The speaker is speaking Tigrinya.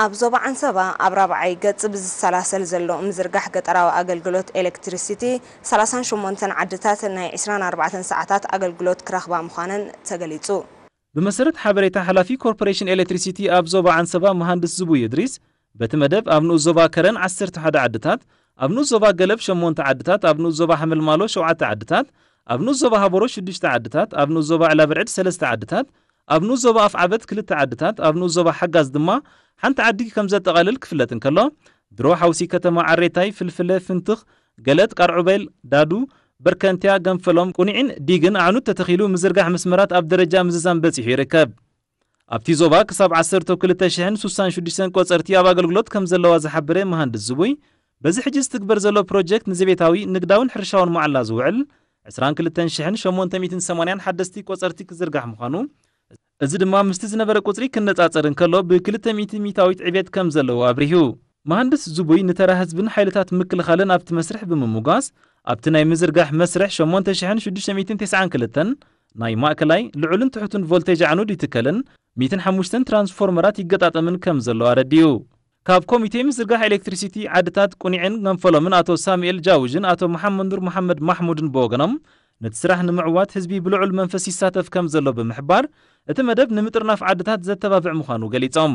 ኣብ ዞባ ዓንሰባ ኣብ ራብዓይ ገጽ ብዝሰላሰል ዘሎ ምዝርጋሕ ገጠራዊ ኣገልግሎት ኤሌክትሪሲቲ፣ ሰላሳን ሸሞንተን ዓድታት ናይ ዕስራን ኣርባዕተን ሰዓታት ኣገልግሎት ክረኽባ ምዃነን ተገሊጹ። ብመሰረት ሓበሬታ ሓላፊ ኮርፖሬሽን ኤሌክትሪሲቲ ኣብ ዞባ ዓንሰባ መሃንድስ ዝቡይ እድሪስ፣ በቲ መደብ ኣብ ንኡስ ዞባ ከረን ዓሰርተ ሓደ ዓድታት፣ ኣብ ንኡስ ዞባ ገለብ ሸሞንተ ዓድታት፣ ኣብ ንኡስ ዞባ ሓመልማሎ ሸውዓተ ዓድታት፣ ኣብ ንኡስ ዞባ ሃቦሮ ሽዱሽተ ዓድታት፣ ኣብ ንኡስ ዞባ ዕላብርዕድ ሰለስተ ዓድታት፣ ኣብ ንኡስ ዞባ ኣፍዓበት ክልተ ዓድታት፣ ኣብ ንኡስ ዞባ ሓጋዝ ድማ ሓንቲ ዓዲ ከም ዘጠቓልል ክፍለጥ እንከሎ፣ ድሮ ሓውሲ ከተማ ዓሬታይ፣ ፍልፍለ፣ ፍንትኽ፣ ገለት፣ ቃርዑቤል፣ ዳዱ፣ በርከንትያ፣ ገንፈሎም፣ ቁኒዒን ዲግን ኣዕኑድ ተተኺሉ ምዝርጋሕ መስመራት ኣብ ደረጃ ምዝዛም በጺሑ ይርከብ። ኣብቲ ዞባ ክሳብ ዓሰርተ ክልተ ሽሕን ስሳን ሽዱሽተን ቆጸርቲ ኣብ ኣገልግሎት ከም ዘለዋ ዝሓበረ መሃንድስ ዝቡይ፣ በዚ ሕጂ ዝትግበር ዘሎ ፕሮጀክት ንዘቤታዊ፣ ንግዳውን ሕርሻውን መዓላ ዝውዕል ዕስራን ክልተን ሽሕን ሸሞንተ ሚእትን ሰማንያን ሓደስቲ ቆጸርቲ ክዝርጋሕ ምዃኑ፣ እዚ ድማ ምስቲ ዝነበረ ቁጽሪ ክነጻጸር እንከሎ ብክልተ ሚእቲ ሚእታዊት ዕቤት ከም ዘለዎ ኣብሪሁ። መሃንድስ ዝቡይ ንተራ ህዝብን ሓይልታት ምክልኻልን ኣብቲ መስርሕ ብምምጓስ፣ ኣብቲ ናይ ምዝርጋሕ መስርሕ ሸሞንተ ሽሕን ሽዱሽተ ሚእትን ተስዓን ክልተን ናይ ማእከላይ፣ ልዑልን ትሑትን ቮልቴጅ ኣዕኑድ ይትከልን ሚእትን ሓሙሽተን ትራንስፎርመራት ይገጣጠምን ከም ዘሎ ኣረዲኡ። ካብ ኮሚቴ ምዝርጋሕ ኤሌክትሪሲቲ ዓድታት ቁኒዕን ገንፈሎምን ኣቶ ሳሙኤል ጃውዥን ኣቶ መሓመድ ኑር መሓመድ ማሕሙድን ብወገኖም፣ ነቲ ስራሕ ንምዕዋት ህዝቢ ብልዑል መንፈስ ይሳተፍ ከም ዘሎ ብምሕባር፣ እቲ መደብ ንምጥርናፍ ዓድታት ዘተባብዕ ምዃኑ ገሊጾም።